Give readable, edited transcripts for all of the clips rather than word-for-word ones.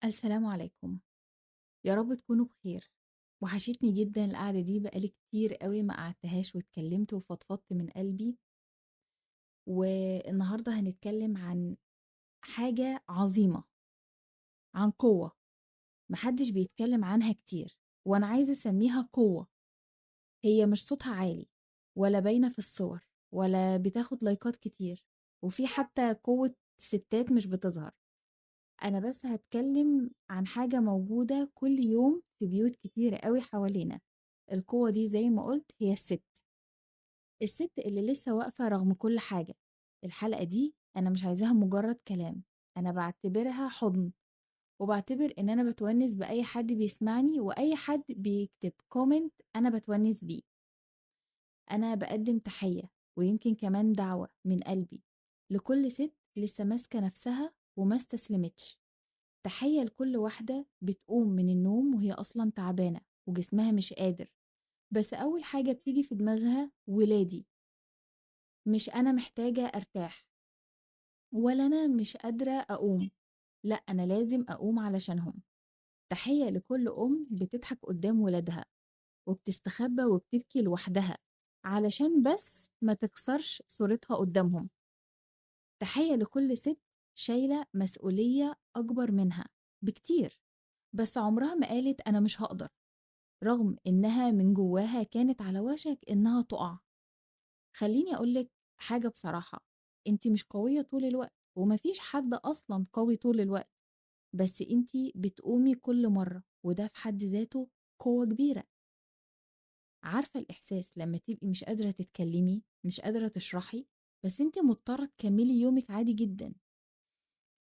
السلام عليكم، يا رب تكونوا بخير. وحشتني جدًا القعدة دي، بقى لي كتير أوي ما قعدتهاش واتكلمت وفضفضت من قلبي. والنهارده هنتكلم عن حاجة عظيمة، عن قوة ما حدش بيتكلم عنها كتير، وأنا عايزة أسميها قوة. هي مش صوتها عالي ولا باينة في الصور ولا بتاخد لايكات كتير، وفي حتى قوة ستات مش بتظهر. أنا بس هاتكلم عن حاجة موجودة كل يوم في بيوت كتيرة أوي حوالينا. القوة دي زي ما قُلت هي الست. الست اللي لسه واقفة رغم كل حاجة. الحلقة دي أنا مش عايزاها مجرد كلام، أنا باعتبرها حضن، وباعتبر إن أنا باتونس بأي حد بيسمعني وأي حد بيكتب comment أنا باتونس بيه. أنا باقدم تحية ويمكن كمان دعوة من قلبي لكل ست لسه ماسكة نفسها وما استسلمتش. تحية لكل واحدة بتقوم من النوم وهي أصلًا تعبانة وجسمها مش قادر، بس أول حاجة بتيجي في دماغها ولادي، مش أنا محتاجة أرتاح ولا أنا مش قادرة أقوم، لأ أنا لازم أقوم علشانهم. تحية لكل أم بتضحك قدام ولادها وبتستخبى وبتبكي لوحدها علشان بس ما تكسرش صورتها قدامهم. تحية لكل ست شايلة مسؤولية أكبر منها بكتير، بس عمرها ما قالت أنا مش هقدر، رغم إنها من جواها كانت على وشك إنها تقع. خليني أقول لِك حاجة بصراحة، أنتِ مش قوية طول الوقت، وما فيش حد أصلًا قوي طول الوقت، بس أنتِ بتقومي كل مرة، وده في حد ذاته قوة كبيرة. عارفة الإحساس لما تبقي مش قادرة تتكلمي، مش قادرة تشرحي، بس أنتِ مضطرة تكملي يومِك عادي جدًا.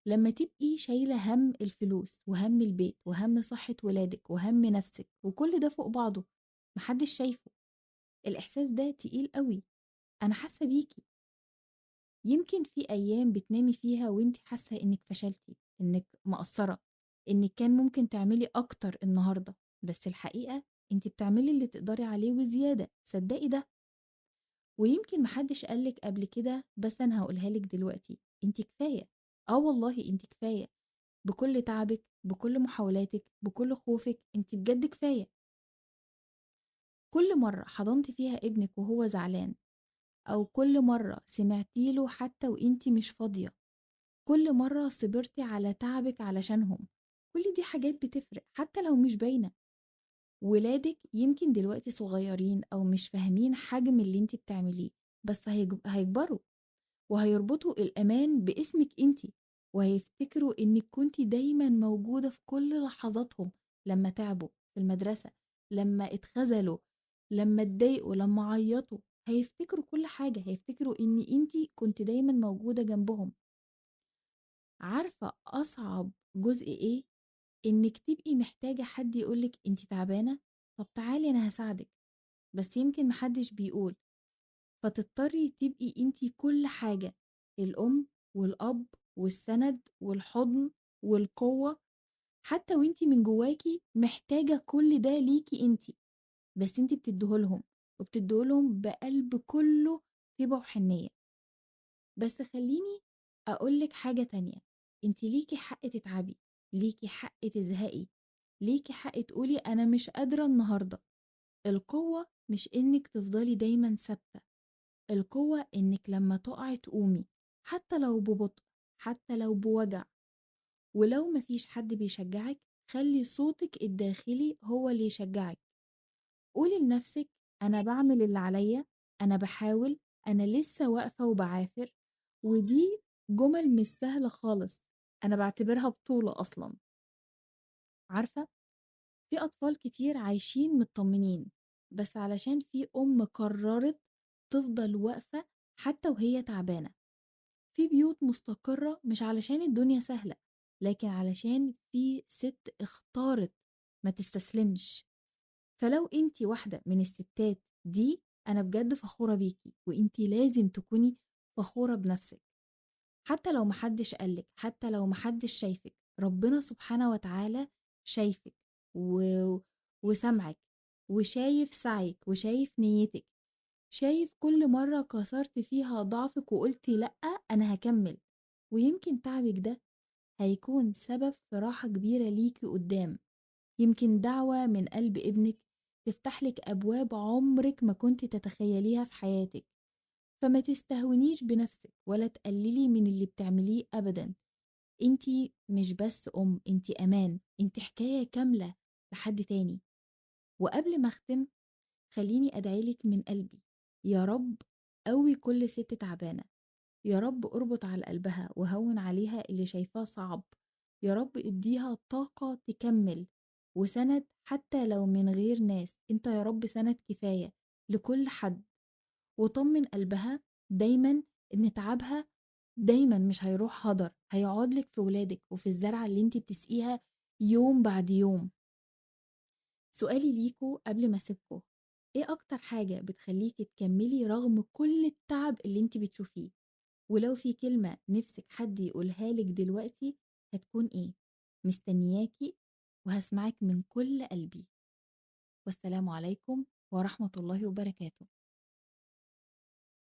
لما تبقي شايلة هم الفلوس وهم البيت وهم صحة ولادِك وهم نفسِك وكل ده فوق بعضه، ما حدش شايفه. الإحساس ده تقيل أوي، أنا حاسة بيكِ. يمكن في أيام بتنامي فيها وأنتِ حاسة إنِك فشلتِ، إنِك مقصرة، إنِك كان ممكن تعملي أكتر النهارده، بس الحقيقة أنتِ بتعملي اللي تقدري عليه وزيادة، صدقي ده. ويمكن ما حدش قال لِك قبل كده، بس أنا هاقولها لِك دلوقتي، أنتِ كفاية، آه والله أنتِ كفاية، بكل تعبِك، بكل محاولاتِك، بكل خوفِك، أنتِ بجد كفاية. كل مرة حضنتِ فيها ابنِك وهو زعلان، أو كل مرة سمعتِ له حتى وأنتِ مش فاضية، كل مرة صبرتِ على تعبِك علشانهم، كل دي حاجات بتفرق حتى لو مش باينة. ولادِك يمكن دلوقتي صغيرين أو مش فاهمين حجم اللي أنتِ بتعمليه، بس هيكبروا وهيربطوا الأمان باسمِك أنتِ، وهيفتكروا إنِك كنتِ دايمًا موجودة في كل لحظاتهم، لما تعبوا في المدرسة، لما اتخذلوا، لما اتضايقوا، لما عيطوا، هيفتكروا كل حاجة، هيفتكروا إن أنتِ كنتِ دايمًا موجودة جنبهم. عارفة أصعب جزء إيه؟ إنِك تبقي محتاجة حد يقول لِك أنتِ تعبانة، طب تعالي أنا هاساعدِك، بس يمكن ما حدش بيقول، فتضطري تبقي أنتِ كل حاجة، الأم والأب والسند والحضن والقوة، حتى وأنتِ من جواكِ محتاجة كل ده ليكِ أنتِ، بس أنتِ بتديه لهم، وبتديه لهم بقلب كله طيبة وحنية. بس خليني أقول لِك حاجة تانية، أنتِ ليكِ حق تتعبي، ليكِ حق تزهقي، ليكِ حق تقولي أنا مش قادرة النهاردة. القوة مش إنِك تفضلي دايمًا ثابتة، القوة إنِك لما تقعي تقومي، حتى لو ببطء، حتى لو بوجع. ولو مفيش حد بيشجعك، خلي صوتك الداخلي هو اللي يشجعك. قولي لنفسك أنا بعمل اللي عليا، أنا بحاول، أنا لسه واقفة وبعافر. ودي جمل مش سهلة خالص، أنا بعتبرها بطولة أصلاً. عارفة في أطفال كتير عايشين مطمنين، بس علشان في أم قررت تفضل واقفة حتى وهي تعبانة. في بيوت مستقرة مش علشان الدنيا سهلة، لكن علشان في ست اختارت ما تستسلمش. فلو انتي واحدة من الستات دي، أنا بجد فخورة بيكي، وانتي لازم تكوني فخورة بنفسك، حتى لو محدش قالك، حتى لو محدش شايفك، ربنا سبحانه وتعالى شايفك وسامعك وشايف سعيك وشايف نيتك، شايف كل مرة كسرت فيها ضعفك وقلتي لأ أنا هكمل. ويمكن تعبك ده هيكون سبب في راحة كبيرة ليكِ قدّام. يمكن دعوة من قلب ابنِك تفتح لِك أبواب عمرِك ما كنتِ تتخيليها في حياتِك. فما تستهونيش بنفسِك ولا تقللي من اللي بتعمليه أبدًا. أنتِ مش بس أم، أنتِ أمان، أنتِ حكاية كاملة لحد تاني. وقبل ما أختم خلّيني أدعي لِك من قلبي، يا رب قوّي كل ست تعبانة، يا رب اربط على قلبها وهوّن عليها اللي شايفاه صعب، يا رب ادّيها طاقة تكمّل وسند حتى لو من غير ناس، أنت يا رب سند كفاية لكل حد، وطمّن قلبها دايمًا إن تعبها دايمًا مش هيروح هدر، هيقعد لِك في ولادِك وفي الزرعة اللي أنتِ بتسقيها يوم بعد يوم. سؤالي ليكم قبل ما أسيبكم، إيه أكتر حاجة بتخلّيكِ تكمّلي رغم كل التعب اللي أنتِ بتشوفيه؟ ولو في كلمة نِفْسِك حد يقولها لِك دلوقتي هتكون إيه؟ مستنياكِ وهاسمعِك من كل قلبي. والسلام عليكم ورحمة الله وبركاته.